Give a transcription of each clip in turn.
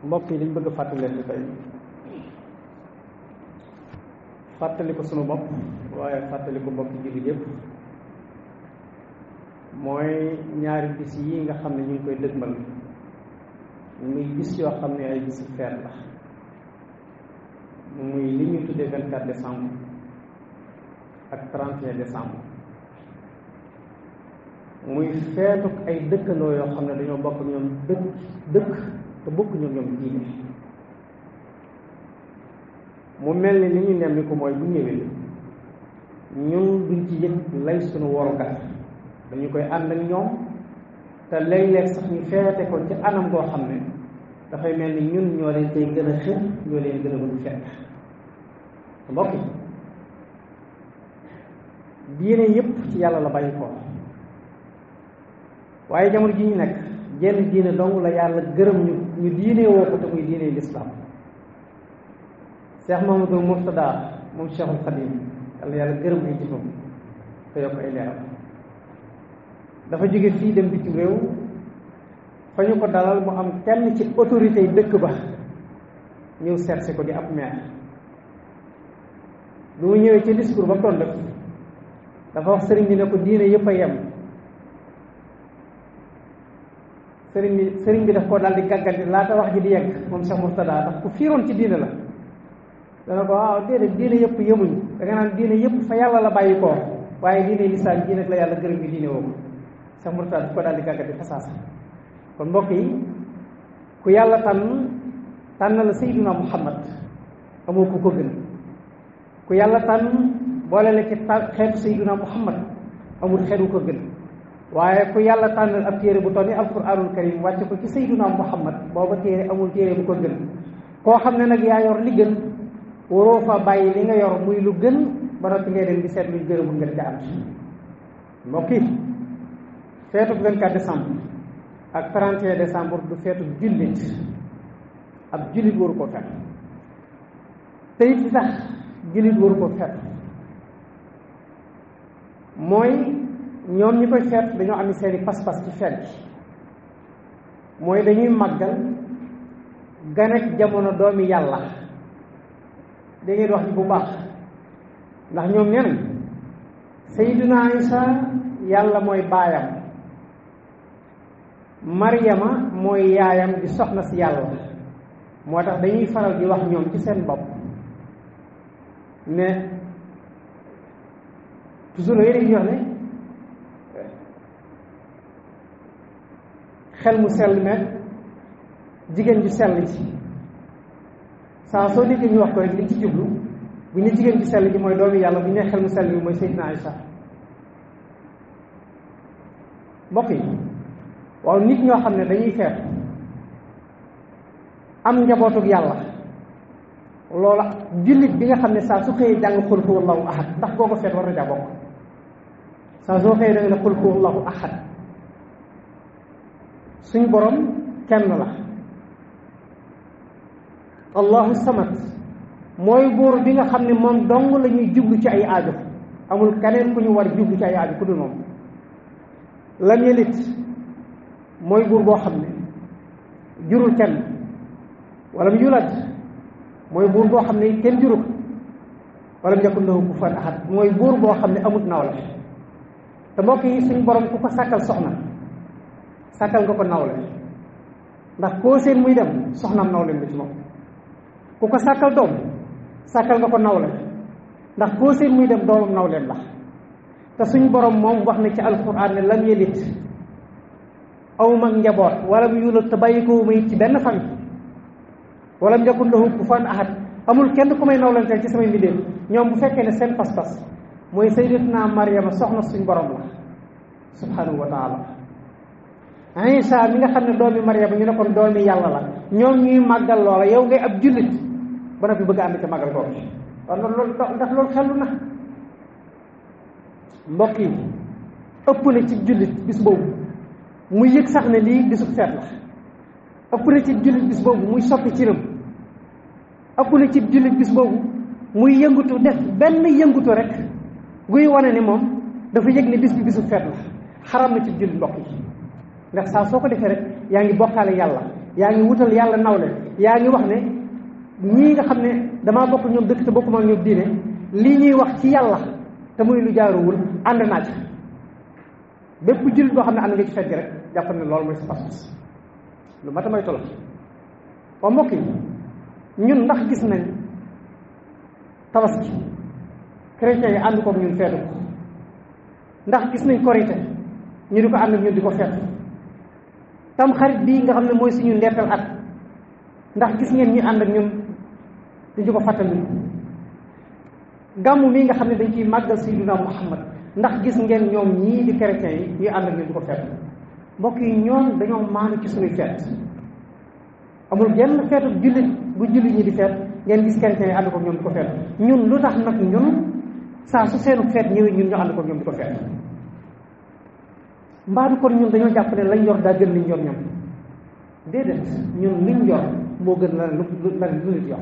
mbokk yi liñ bëgg a fàttali leen tey fàttali ko sunu bopp waaye fàttali ko mbokki jullit yépp mooy ñaari bis yi nga xam ne ñu ngi koy dëgmal muy bis yoo xam ne ay bisi feet la muy li ñu tuddee 24 décembre ak 31 décembre muy feetuk ay dëkkandoo yoo xam ne dañoo bokk ñoom dëkk te bokk ñoom diine mu mel ni li ñu nemmi ko mooy bu ñëwee ñun duñ ci yëg lay sunu warugar dañu koy ànd ak ñoom te léeg-léeg sax ñu feete ko ci anam goo xam ne dafay mel ni ñun ñoo leen koy gën a xër ñoo leen gën a bëgg fekk mbokk yi diine yépp ci yàlla la bàyyi ko waaye jamono ji ñu nekk jenn diine dong la yàlla gërëm ñu diine woo ko te muy diine lislaam Cheikh Mahamadou Mourtada moom Cheikhul Khadim yàlla gërëm ay jëfam te yokk ay leeram dafa jóge fii dem bitim réew fa ñu ko dalal mu am kenn ci autorité yi dëkk ba ñëw seetsi ko di ab maire bi mu ñëwee ci discours ba mu doon def dafa wax sëriñ bi ne ko diine yépp a yem sëriñ bi daf koo daal di gàgganti laata wax ji di yegg moom Cheikh Mourtada ndax ku fiiroon ci diine la dana ko waaw déedéet diine yëpp yemuñ da nga naan diine yëpp fa yàlla la bàyyi koo waaye diine lislaam ji nag la yàlla gërëm gi diine woowu Cheikh Mourtada daf ko daal di gàgganti fasaasa kon mbokk yi ku yàlla tànn la Seydina Muhammad amoo ku ko gën ku yàlla tànn boole la ci xeetu Seydina Muhammad amul xeetu ko gën waaye ku yàlla tànnal ab téere bu toll ni alquranul karim wàcce ko ci Seydina Muhammad booba téere amul téere bu ko gën koo xam ne nag yaa yor li gën waroo fa bàyyi li nga yor muy lu gën ba noppi ngay dem di seet luñ gërëmul ngeen ca am mbokk yi feetu 24 décembre ak 31 décembre du feetu jullit ab jullit waru ko fet te it sax jullit waru ko fet mooy ñoom ñi koy feet dañoo am seeni pas-pas ci feet bi mooy dañuy màggal ganek jamono doomi yàlla da ngeen wax ji bu baax ndax ñoom nee nañ Sayyiduna Isa yàlla mooy baayam Maryama mooy yaayam di soxna si yàlla moo tax dañuy faral di wax ñoom ci seen bopp ne toujours yéen a ngi wax ne xel mu sell meeg jigéen ju sell ci saa soo déggee ñu wax ko rek liñ ci jublu bu ñu jigéen ju sell ji mooy doomi yàlla bu ñu ne xel mu sell bi mooy Seydina Isa mbokk yi waaw nit ñoo xam ne dañuy feet am njabootug yàlla loola jullit bi nga xam ne saa su xëyee jàng qul huwallahu ahad ndax boo ko feet war na caa bokk saa soo xëyee da nga ne qul huwallahu ahad suñ borom kenn la allahu samad mooy buur bi nga xam ne moom dong la ñuy jublu ci ay aajo amul keneen ku ñu war jublu ci ay aajo ku dul moom lam yelit mooy buur boo xam ne jurul kenn wala mu yulad mooy buur boo xam ne kenn juru ko wala mu yakun lahu kufuwan ahad mooy buur boo xam ne amut nawle te mbokk yi suñ borom ku ko sàkkal soxna sàkkal nga ko nawle ndax koo seen muy dem soxnaam nawleem la ci moom ku ko sàkkal doom sàkkal nga ko nawle ndax koo seen muy dem doomam nawleem la te suñ borom moom wax na ci alquran ne lam yelit aw mag njaboot wala mu yulat te bàyyi ko may ci benn famille wala mu yakun lahu kufuwan ahad amul kenn ku may nawlanteel ci samay mbindéef ñoom bu fekkee ne seen pas-pas mooy sayyidatuna Maryama soxna suñ borom la subhanahu wa taala Isa mi nga xam ne doomi Maryama ñu ne kon doomi yàlla la ñoom ñuy màggal loola yow ngay ab jullit ba noppi bëgg a ànd ca màggal googu waaw loolu ndax loolu xelu na mbokk yi ëpp na ci jullit bis boobu muy yëg sax ne lii bisub feet la ëpp na ci jullit bis boobu muy soppi ci rëm ëpp na ci jullit bis boobu muy yëngutu def benn yëngutu rek guy wane ni moom dafa yëg ne bis bi bisub feet la xaram na ci jullit mbokk yi ndax saa soo ko defee rek yaa ngi bokkaale yàlla yaa ngi wutal yàlla nawle yaa ngi wax ne ñii nga xam ne damaa bokk ñoom dëkk te bokkuma ak ñoom diine lii ñuy wax ci yàlla te muy lu jaaruwul ànd naa ci bépp jullit boo xam ne ànd nga ci fekk rek jàpp ne loolu mooy sa pas-pas lu ma tamay tolo waa mbokk yi ñun ndax gis nañ tabaski chrétiens yi ànd koog ñun feetu ko ndax gis nañ korite ñu di ko ànd ak ñun di ko feet tam xarit bii nga xam ne mooy suñu ndeetal at ndax gis ngeen ñi ànd ak ñun di ko fàttali gàmmu mii nga xam ne dañ ciy màggal Sayyidina Muhammad ndax gis ngeen ñoom ñii di chrétiens yi ñuy ànd ak ñun di ko feet mbokk yi ñoom dañoo maanu ci suñuy feet amul genn feetu jullit bu jullit ñi di feet ngeen gis chrétiens yi ànd ko ñoom di ko feet ñun lu tax nag ñun saa su seenu feet ñëwee ñun ñu ànd ko ñoom di ko feet mbaadu kon ñun dañoo jàpp ne lañ yor daa gën liñ yor ñoom déedéet ñun liñ yor moo gën la lu nit yor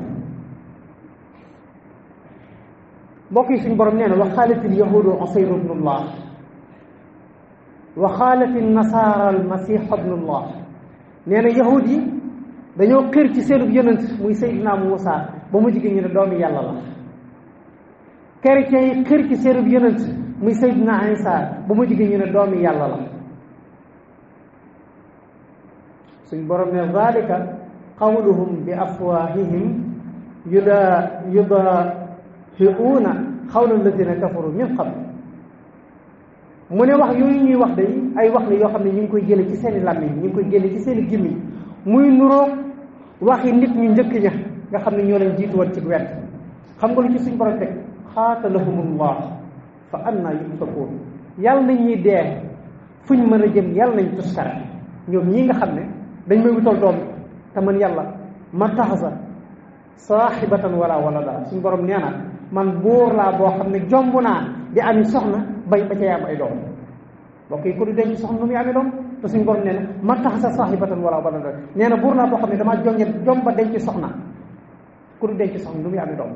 mbokk yi suñu borom nee na wa xaalatil yahuudu Usayru ibnullah wa xaalatil nasaara al masiixa ibnullah nee na yahud yi dañoo xër ci seenub yonent muy Seydina Muusa ba mu jigéen ñu ne doomi yàlla la chrétiens yi xër ci seenub yonent muy Seydina Isa ba mu jigéen ñu ne doomi yàlla la suñ borom ne zalika qawluhum bi afwahihim yudahiuna xawla alladina kafaru min qabl mu ne wax yooyu ñuy wax day ay wax la yoo xam ne ñu ngi koy jële ci seeni làmmiñ ñu ngi koy jële ci seeni gémmiñ muy nuroog waxi nit ñu njëkk ña nga xam ne ñoo leen jiitu woon ci wet xam nga lu ci suñ borom teg xaatalahumullah fa anna yufakuun yàlla nañ ñuy dee fuñ mën a jëm yàlla nañ tuskare ñoom ñii nga xam ne dañ may wutal doom te man yàlla ma taxasa saaxibatan wala walada suñ borom nee na man buur laa boo xam ne jomb naa di ami soxna bay ba cay am ay doom mbokk yi ku di denc soxna nu muy amee doom te suñ borom nee na ma taxasa saaxibatan wala walada nee na buur laa boo xam ne damaa jomba denc soxna ku di denc soxna nu muy amee doom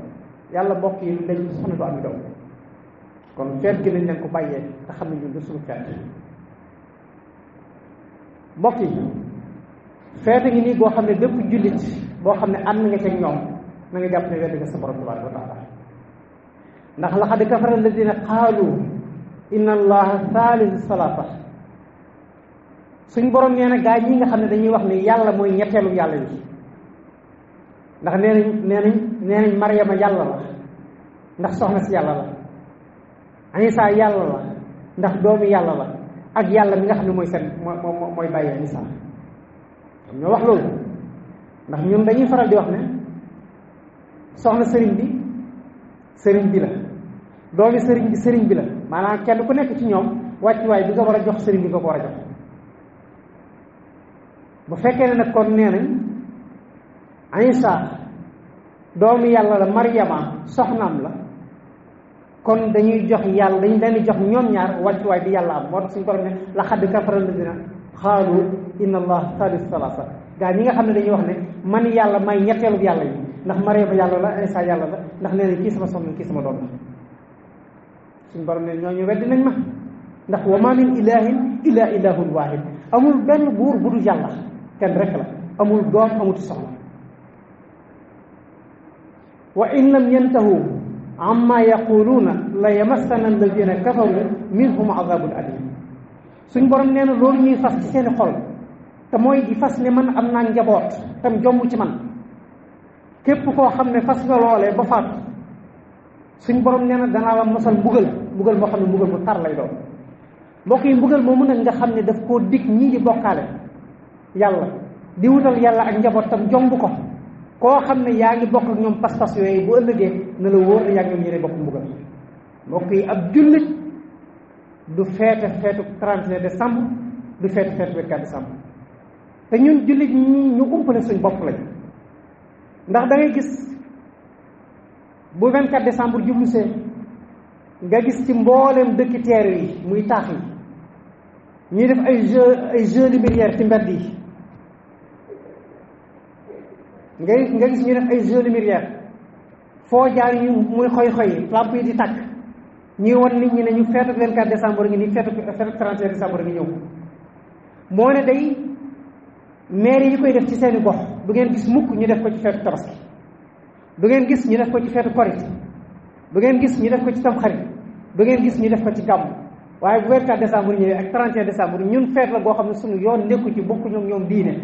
yàlla mbokk yi lu denc soxna du ami doom kon feet gi nañ leen ko bàyyee te xam ne ñun du suñu feet mbokk yi feete ngi nii boo xam ne bépp jullit boo xam ne ànd nga ca ñoom na nga jàpp ne wedd nga sa borom tabaraka wa taala ndax laqad kafara alladina qaalu inna allaha thalithu salasa suñ borom nee na gaa ñi nga xam ne dañuy wax ne yàlla mooy ñetteelu yàlla yi ndax nee nañ Maryama yàlla la ndax soxna si yàlla la Isa yàlla la ndax doomi yàlla la ak yàlla mi nga xam ne mooy seen mooy bàyyi Isa ñoo wax loolu ndax ñun dañuy faral di wax ne soxna sëriñ bi la doomi sëriñ bi la maanaam kenn ku nekk ci ñoom wàccuwaay bi nga war a jox sëriñ bi nga ko war a jox bu fekkee ne nag kon nee nañ Isa doomi yàlla la Maryama soxnaam la kon dañuy jox yàlla dañ leen di jox ñoom ñaar wàccuwaay bi yàlla am moo tax suñu borom ne laqad kafara alladina xaalu inna allah thalith salasa gaa ñi nga xam ne dañuy wax ne man yàlla may ñetteelu yàlla yi ndax Maryama yàlla la Isa yàlla la ndax nee nañ kii sama soxna kii sama doom la suñu borom ne ñooñu weddi nañ ma ndax wa ma min ilahin illa ilahun wahid amul benn buur bu dul yàlla kenn rek la amul doom amuti soxna wa in lam yantahu amma yaquluuna la yamassana alladina kafaru minhum azabun alim suñ borom nee na loolu ñuy fas ci seeni xol te mooy di fas ne man am naa njaboot tam jomb ci man képp koo xam ne fas nga loolee ba faatu suñ borom nee na danaa la mosal mbugal moo xam ne mbugal mu tar lay doon mbokk yi mbugal moomu nag nga xam ne daf koo dig ñii di bokkaale yàlla di wutal yàlla ak njaboot tam jomb ko koo xam ne yaa ngi bokk ak ñoom pas-pas yooyu bu ëllëgee na la wóor ne yaa ngi ñoom ñeneen bokk mbugal mbokk yi ab jullit du feetu 31 décembre du feetu 24 décembre te ñun jullit ñi ñu umpale suñ bopp lañ ndax da ngay gis bu 24 décembre jublu see nga gis ci mbooleem dëkki teeru yi muy taax yi ñuy def ay jeux lumière ci mbedd yi nga gis ñu def ay jeux lumière foo jaar ñu muy xoy-xoy lamp yi di tàkk ñuy won nit ñi ne ñu feetu 24 décembre ngi ni feetu 31 décembre ngi ñëw moo ne day maire yi koy def ci seeni gox du ngeen gis mukk ñu def ko ci feetu tabaski, du ngeen gis ñu def ko ci feetu korite, du ngeen gis ñu def ko ci tamxarit, du ngeen gis ñu def ko ci gàmm. waaye bu 24 décembre ñëwee ak 31 décembre ñun feet la goo xam ne suñu yoon nekku ci, bokku ñoom ñoom diine,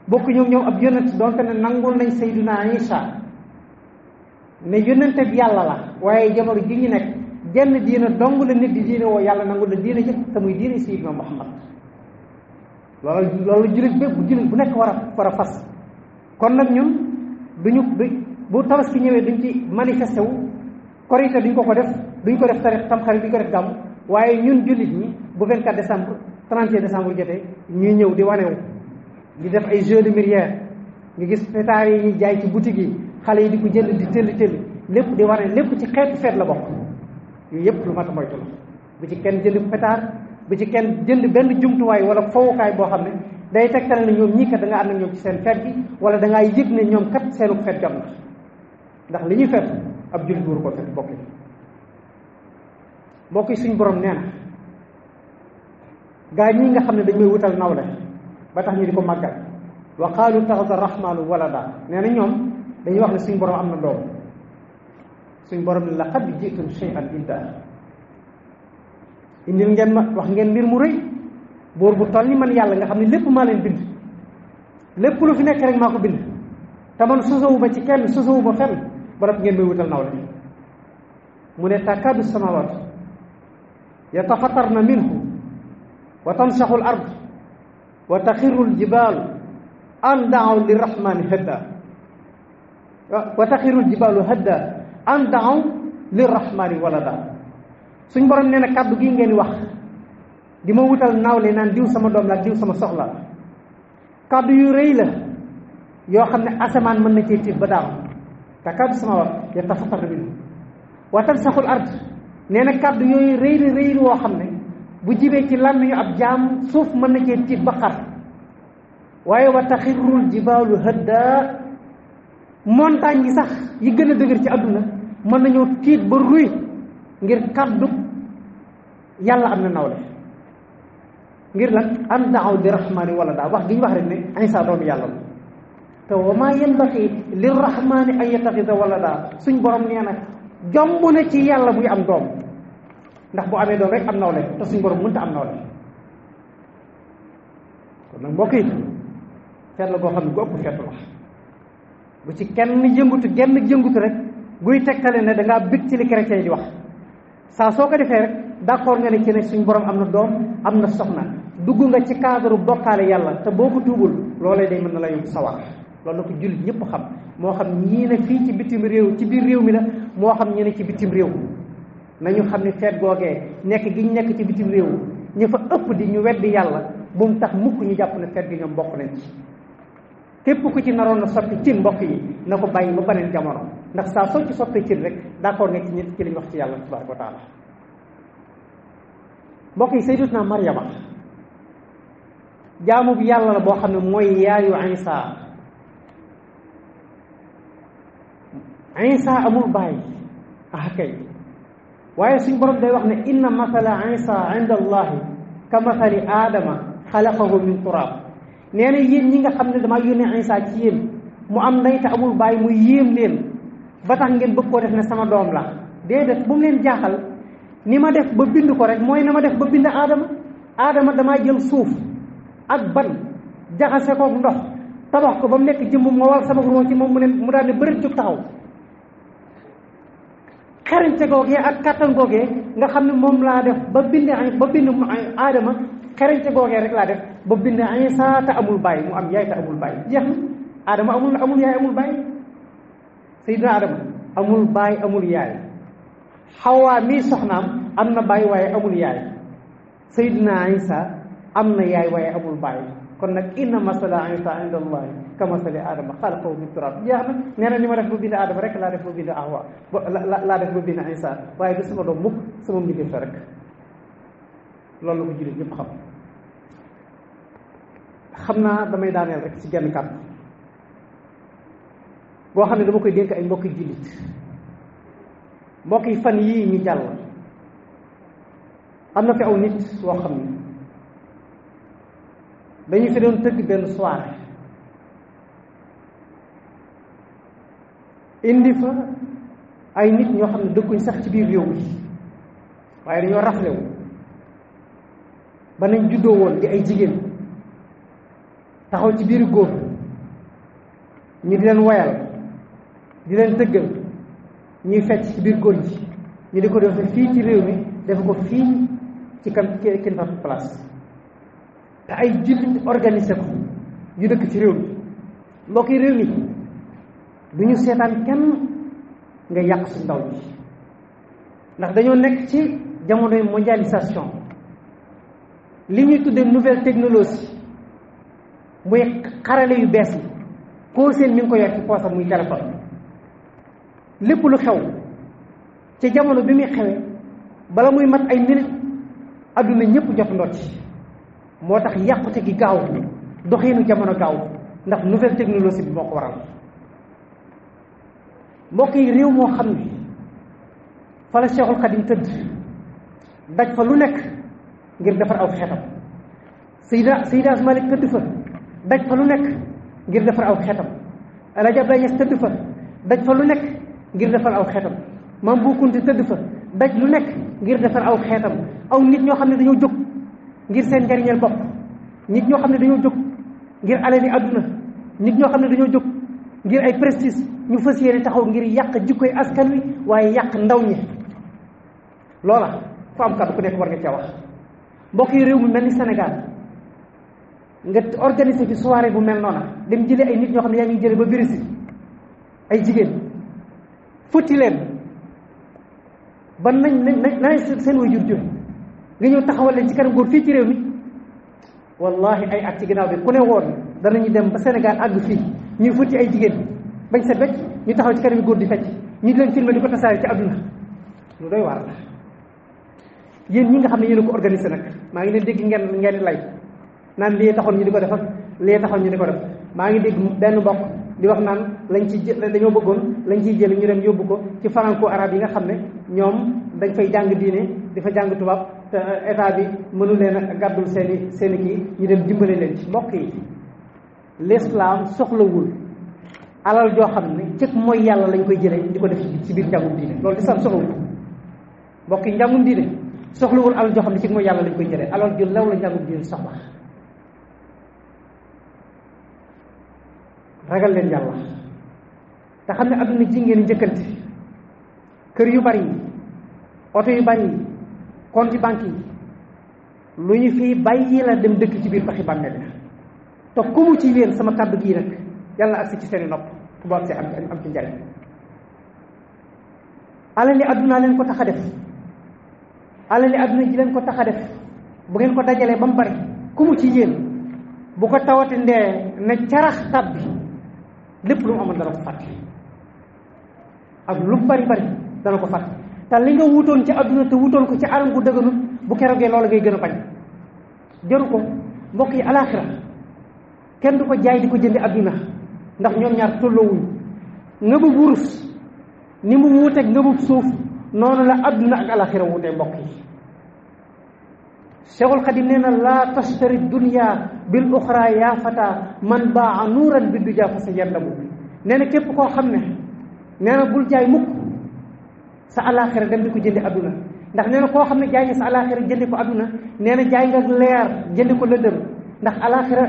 bokku ñoom ñoom ab yonent, donte ne nangul nañ Sayyiduna Isa ne yonente bi yàlla la, waaye jamono ji ñu nekk jenn diina dong la nit di diine woo yàlla nangul la diine jëpp te muy diine Sayyidina Muhammad. loolu jullit bépp bu jullit bu nekk war a fas. kon nag ñun bu tabaski ñëwee duñ ci manifesté wu, korite duñ ko def, duñ ko def tamxarit duñ ko def gàmm, waaye ñun jullit ñi bu 24 décembre 31 décembre jotee ñuy ñëw di wanewu, di def ay jeux de lumière, nga gis pétard yi ñuy jaay ci boutique yi, xale yi di ko jënd di tëll lépp di wane, lépp ci xeetu feet la bokk. yooyu yëpp lu mat a moytu la. bu ci kenn jënd pétard, bu ci kenn jënd benn jumtuwaay wala fowukaay boo xam ne day tegtal ne ñoom ñii kat da nga ànd ak ñoom ci seen feet gi, wala da ngaa yëg ne ñoom kat seenu feet jot na. ndax li ñuy feet ab jullit waru ko feet mbokk yi suñ borom nee na gaa ñi nga xam ne dañ may wutal nawle ba tax ñu di ko màggal, wa qaalu taxada rahmaanu walada, nee na ñoom dañuy wax ne suñ borom am na doom. suñ borom ne laqad ji'tum shay'an idda, indil ngeen ma wax ngeen mbir mu rëy. buur bu toll ni man yàlla nga xam ne lépp maa leen bind, lépp lu fi nekk rek maa ko bind, te man sosowu ba ci kenn, sosowu ba fenn, ba noppi ngeen may wutal nawle. mu ne takaadu samaawaatu yatafattarna minhu wa tanshaqqu al-ard wa taxirru al-jibaalu an da'aw lirrahmaani hadda wa taxirru al-jibaalu hadda an da'aw lirrahmaani walada. suñ borom nee na kàddu gi ngeen wax di ma wutal nawle naan diw sama doom la ak diw sama soxla, kàddu yu rëy la yoo xam ne asamaan mën na cee tiit ba daaw. takaadu samaawaatu yatafattarna minhu wa tanshaqqu al-ard, nee na kàddu yooyu rëy woo xam ne bu jibee ci làmmiñu ab jaam suuf mën na cee tiit ba xar. waaye wa taxirrul jibaalu hadda, montagne yi sax yi gën a dëgër ci àdduna mën nañoo tiit ba ruy ngir kàddu yàlla am na nawle. ngir lan an da'aw li rahmaani walada, wax gi ñu wax rek ne Isa doomu yàlla la. te wa maa yanbaghi lirrahmaani an yattaxida walada, suñ borom nee na jomb na ci yàlla muy am doom, ndax bu amee doom rek am nawle, te suñ borom mënta am nawle. kon nag mbokk yi feet la goo xam ne gu ëpp feetu la. bu ci kenn yëngutu rek guy tegtale ne da ngaa bég ci li chrétien yi di wax. saa soo ko defee rek d'accord nga ne ci ne suñ borom am na doom, am na soxna, dugg nga ci cadre bokkaale yàlla, te boo ko tuubul loolee day mën na la yóbbu sawar. loolu na ko jullit ñëpp xam, moo xam ñii ne fii ci bitim réew, ci biir réew mi la, moo xam ñi ne ci bitim réew. nañu xam ne feet googee nekk gi ñu nekk ci bitim réew ñu fa ëpp di ñu weddi yàlla, bu mu tax mukk ñu jàpp ne feet gi ñoom bokk nañ ci. képp ku ci naroon na soppi cin mbokk yi na ko bàyyi ba beneen jamono, ndax saa soo ci soppee cin rek d'accord nga ci ñett ci li ñu wax ci yàlla tabaraka wa taala. mbokk yi sayyidatuna Maryama jaamu bi yàlla la boo xam ne mooy yaayu Isa amul bàyyi kay, waaye suñ borom day wax ne inna masala Isa inda allahi ka masali aadama xalaqahu min turab. nee na yéen ñi nga xam ne damaa yónnee Isa ci yéen mu am ndey te amul bàyyi muy yéem leen ba tax ngeen bëgg koo def ne sama doom la, déedéet bu mu leen jaaxal. ni ma def ba bind ko rek mooy na ma def ba bind aadama damaa jël suuf ak ban jaxase kook ndox tabax ko ba mu nekk jëmm ma wal sama roo ci moom mu daal ne bëri jóg taxaw. xerañte googee ak kattan googee nga xam ne moom laa def ba bind aadama, xerañte googee rek laa def ba bind Isa te amul bàyyi, mu am yaay te amul bàyyi. jeex na, aadama amul yaay amul bàyyi. Seydina Adama amul bàyyi amul yaay. Xawaa mii soxnaam am na bàyyi waaye amul yaay. Seydina Isa am na yaay waaye amul bàyyi. kon nag inna masala Isa inda allahi ka masali Adama xalaqahu min turab. jeex na, nee na ni ma def ba bind Adama rek laa def ba bind Awa laa def ba bind Isa, waaye du sama doom mukk, sama mbindeef la rek. loolu la ko jullit ñëpp xam naa damay daaneel rek ci genn kàddu boo xam ne dama koy dénk ay mbokki jullit. mbokk yi fan yii ñu jàll am na fi aw nit woo xam ne dañu fi doon tëgg benn soirée indi fa ay nit ñoo xam ne dëkkuñ sax ci biir réew mi waaye dañoo raflewu ba nañ juddoo woon di ay jigéen taxaw ci biir góor ñu di leen woyal di leen tëggal ñuy fecc ci biir góor ji ñu di ko def fii ci réew mi def ko fii ci King Fahd Palace te ay jullit organisé ko yu dëkk ci réew mi mbokk yi réew mi du ñu seetaan kenn nga yàq su ndaw bi ndax dañoo nekk ci jamonoy mondialisation li ñuy tuddee nouvelle technologie muy xarale yu bees yi koo seen mi ngi ko yor ci poosam muy téléphone lépp lu xew ci jamono bi muy xewee bala muy mat ay minute adduna ñëpp jot ndoo ci moo tax yàqute gi gaaw doxiinu jamono gaaw ndax nouvelle technologie bi moo ko waral mbokk yi réew moo xam ne fa la Cheikhul Khadim tëdd daj fa lu nekk ngir defar aw xeetam Seydi Malik tëdd fa daj fa lu nekk ngir defar aw xeetam El Hadj Abdoulaye Niass tëdd fa daj fa lu nekk ngir defar aw xeetam Maam Bu Kunta tëdd fa daj lu nekk ngir defar aw xeetam aw nit ñoo xam ne dañoo jóg ngir seen njariñeel bopp nit ñoo xam ne dañoo jóg ngir alali àdduna nit ñoo xam ne dañoo jóg ngir ay prestige ñu fas yéene taxaw ngir yàq jikkoy askan wi waaye yàq ndaw ñi loola fu am kàddu ku nekk war nga cee wax mbokk yi réew mu mel ni Sénégal nga organiser fi soirée bu mel noona dem jëlee ay nit ñoo xam ne yaa ngi jële ba birisi ay jigéen futti leen ba nañ seen way jur nga ñëw taxawal leen ci kanam góor fii ci réew mi wallahi ay at ci ginnaaw bi ku ne woon danañu dem ba Sénégal àgg fii ñuy futti ay jigéen bañ set becc ñu taxaw ci kanam góor di fecc ñu di leen filmé di ko tasaare ci àdduna lu doy waar la yéen ñi nga xam ne yéen a ko organisé nag maa ngi leen dégg ngeen lay naan lii taxoon ñu di ko def ak lii taxoon ñu di ko def maa ngi dégg benn mbokk di wax naan lañ ci dañoo bëggoon lañ ciy jël ñu dem yóbbu ko ci franco arabe yi nga xam ne ñoom dañ fay jàng diine di fa jàng tubaab te état bi mënu leen a gàddul seeni kii ñu dem dimbale leen ci mbokk yi l'islam soxlawul alal joo xam ne cëg mooy yàlla lañ koy jëlee di ko def ci biir njàngum diine loolu l'islam soxlawul mbokk yi njàngum diine soxlawul alal joo xam ne cëg mooy yàlla lañ koy jëlee alal ju lew la njàngum diine soxla ragal leen yàlla te xam ne adduna ji ngeen njëkkante kër yu bari yi oto yu bari yi compte banque yi lu ñu fii bàyyi la dem dëkk ci biir paxi bàmmeel la te ku mu ci yéen sama kàddu gii nag yàlla agsi ci seeni nopp ku boo agsee am ci njariñ alali adduna leen ko tax a def alali adduna ji leen ko tax a def bu ngeen ko dajalee ba mu bari ku mu ci yéen bu ko tawati ndee ne carax tab bi lépp lu mu amoon dana ko fàtte ak lu bari dana ko fàtte te li nga wutoon ci adduna te wutoon ko ci anam gu dëgganut bu keroogee loolu ngay gën a bañ jaru ko mbokk yi alaaxira kenn du ko jaay di ko jëndi adduna ndax ñoom ñaar tolloowuñ ngëbu wurus ni mu wuuteeg ngëbu suuf noonu la adduna ak alaaxira wuutee mbokk yi Cheikhul Xadim nee na laa tashtari dunya bil uxra yaa fata man baa nuuran bi duja fa sa yandamu nee na képp koo xam ne nee na bul jaay mukk sa alaxira dem di ko jëndi adduna ndax nee na koo xam ne jaay nga sa alaxira jëndi ko adduna nee na jaay nga leer jëndi ko lëndëm ndax alaxira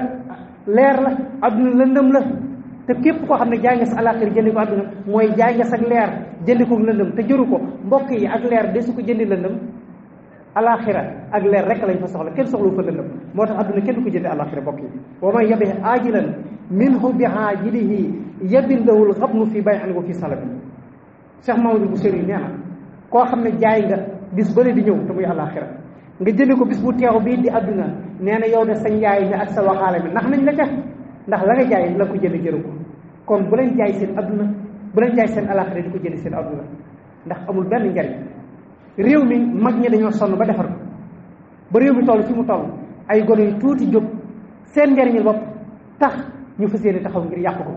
leer la adduna lëndëm la te képp koo xam ne jaay nga sa alaxira jëndi ko adduna mooy jaay nga sa leer jëndi ko lëndëm te jëru ko mbokk yi ak leer de su ko jëndi lëndëm alaxira ak leer rek lañ fa soxla kenn soxlu fa lëndëm moo tax adduna kenn du ko jëndi alaxira mbokk yi wa man yabi ajilan minhu bi ajilihi yabin lahul xabnu fi bay'in wa fi salabi Cheikh Mamadou Boussiri nee na koo xam ne jaay nga bis bële di ñëw te muy alaxira nga jëndi ko bis bu teew bii di adduna nee na yow de sa njaay mi ak sa waxaale bi ndax nañ la ca ndax la nga jaay la ko jënd jëru ko kon bu leen jaay seen adduna bu leen jaay seen alaxira di ko jënd seen adduna ndax amul benn njariñ réew mi mag ñi dañoo sonn ba defar ko ba réew mi toll fi mu toll ay gone yu tuuti jóg seen njariñu bopp tax ñu fas yéene taxaw ngir yàq ko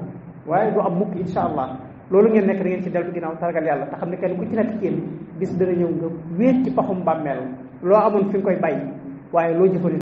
waaye du am mukk insha allah loolu ngeen nekk da ngeen ci deltu ginnaaw targal yàlla te xam ne kenn ku ci nekk ci yéen bis dana ñëw nga wéet ci paxum bàmmeel loo amoon fi nga koy bàyyi waaye loo jëfandikoo